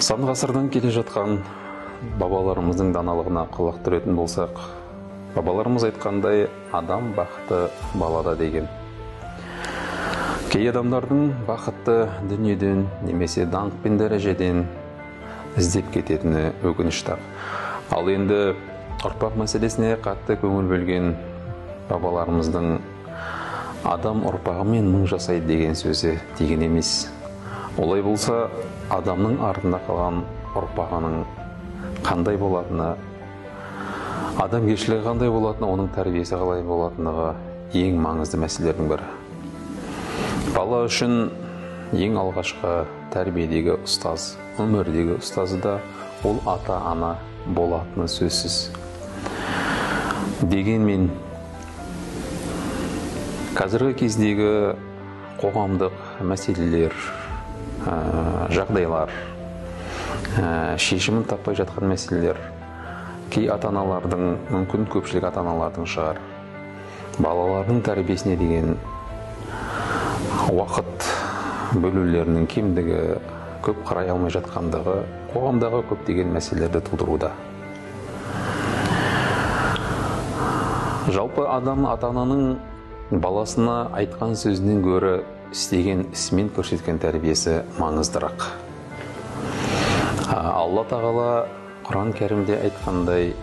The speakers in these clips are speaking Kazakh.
Сан ғасырдан келе жатқан бабаларымыздың даналығына құлақ түретін болсақ, бабаларымыз айтқандай, адам бақыты балада деген. Кей адамдардың бақытты дүниеден немесе даңқ пен дәрежеден іздеп кететіні өкінішті-ақ. Ал енді ұрпақ мәселесіне қатты көңіл бөлген бабаларымыздың адам ұрпағымен мың жасайды деген сөзі тегін емес. Олай болса, адамның артында қалған ұрпағының қандай болатыны, адамгершілігі қандай болатыны, оның тәрбиесі қалай болатындығы ең маңызды мәселелердің бірі. Бала үшін ең алғашқы тәрбиедегі ұстаз, өмірдегі ұстазы да ол ата-ана болатыны сөзсіз. Дегенмен қазіргі кездегі қоғамдық мәселелер, жағдайлар, шешімін таппай жатқан мәселелер кей ата-аналардың, мүмкін көпшілік ата-аналардың шығар, балалардың тәрбиесіне деген уақыт бөлулерінің кемдігі, көп қарай алмай жатқандығы қоғамдағы көптеген мәселелерді тудыруда. Жалпы адам ата-ананың баласына айтқан сөзінен гөрі істеген ісімен көрсеткен тәрбиесі маңыздырақ. Алла Тағала Құран Кәрімде айтқандай,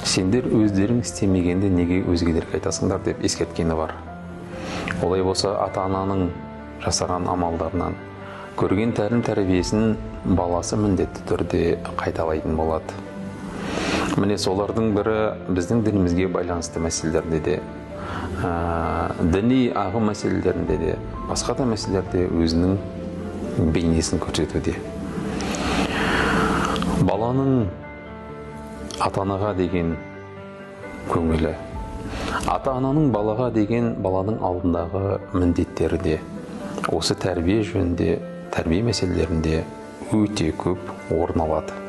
сендер өздерің істемегенді неге өзгелерге айтасыңдар деп ескерткені бар. Олай болса, ата-ананың жасаған амалдарынан көрген тәлім тәрбиесін баласы міндетті түрде қайталайтын болады. Міне солардың бірі біздің дінімізге байланысты мәселелерде де, діни ағым мәселелерінде де, басқа да мәселелерде өзінің бейнесін көрсетуде. Баланың ата-анаға деген көңілі, ата-ананың балаға деген, баланың алдындағы міндеттері де осы тәрбие жөнінде, тәрбие мәселелерінде өте көп орын алады.